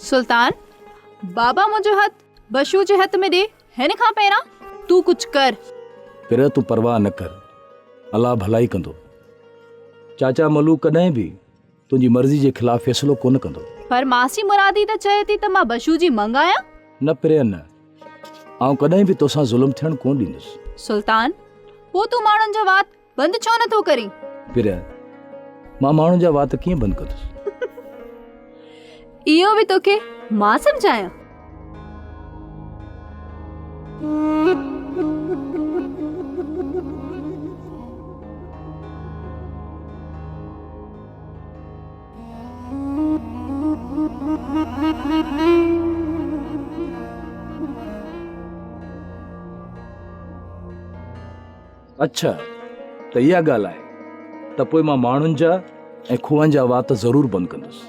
سلطان، بابا منهنجو هٿ بشو جي هٿ ۾ ڏي، هن کان پهريان تون ڪجهه ڪر. پريا تون پرواهه نه ڪر، الله ڀلائي ڪندو. چاچا ملو ڪڏهن به تنهنجي مرضي جي خلاف فيصلو ڪونه ڪندو. پر ماسي مرادي ته چئي ٿي ته مان بشو جي مڱ آهيان. نه پريا نه، آئون ڪڏهن به توسان ظلم ٿيڻ ڪونه ڏيندس. سلطان، پوء تون ماڻهن جو وات بند ڇو نه ٿو ڪرين؟ پريا، مان ماڻهن جا وات ڪيئن بند ڪندس؟ اهو به توکي مان سمجهايان؟ اڇا ته اها ڳالهه آهي ته پوء مان ماڻهن جا ۽ کوهن جا وات ضرور بند ڪندس.